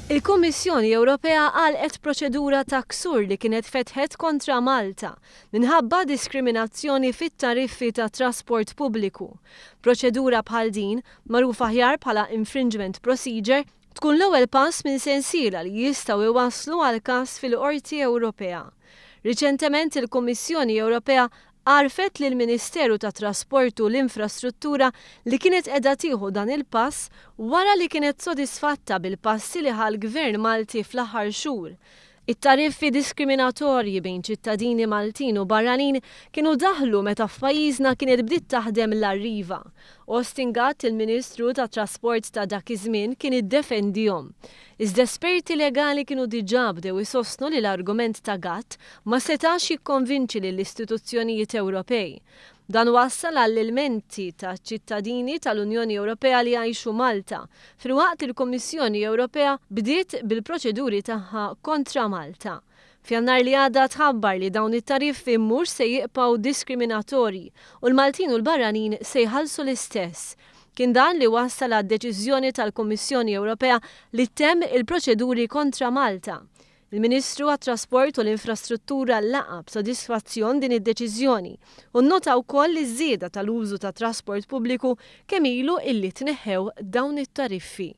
Il-Kummissjoni Ewropea għalqet proċedura ta' ksur li kienet fetħet kontra Malta minħabba diskriminazzjoni fit-tariffi tat-trasport pubbliku. Proċedura bħal din, magħrufa aħjar bħala infringement procedure, tkun l-ewwel pass minn sensiela li jistgħu jwasslu għal każ fil-Qorti Ewropea. Riċentement il-Kummissjoni Ewropea għarrfet lill-Ministeru tat-Trasport u l-Infrastruttura li kienet qiegħda tieħu dan il-pass wara li kienet sodisfatta bil-passi li ħa l-Gvern Malti fl-aħħar xhur. It-tariffi diskriminatorji bejn ċittadini Maltin u barranin kienu daħlu meta f'pajjiżna kienet bdiet taħdem l-Arriva. Austin Gatt, il-Ministru tat-Trasport ta' dak iż-żmien, kien iddefendihom. Iżda esperti legali kienu diġà bdew isostnu li l-argument ta' Gatt ma setax jikkonvinċi lill-istituzzjonijiet Ewropej. Dan wassal għall-ilmenti ta' ċittadini tal-Unjoni Ewropea li jgħixu Malta, filwaqt li l-Kummissjoni Ewropea bdiet bil-proċeduri tagħha kontra Malta. F'Jannar li għadda tħabbar li dawn it-tariffi mhux se jiqpgħu diskriminatorji u l-Maltin u l-barranin se jħallsu l-istess. Kien dan li wassal għad-deċiżjoni tal-Kummissjoni Ewropea li ttemm il-proċeduri kontra Malta. Il-Ministru għat-Trasport u l-Infrastruttura laqa' b'sodisfazzjon din id-deċiżjoni u nnota wkoll iż-żieda tal-użu tat-trasport pubbliku kemm ilu illi tneħħew dawn it-tariffi.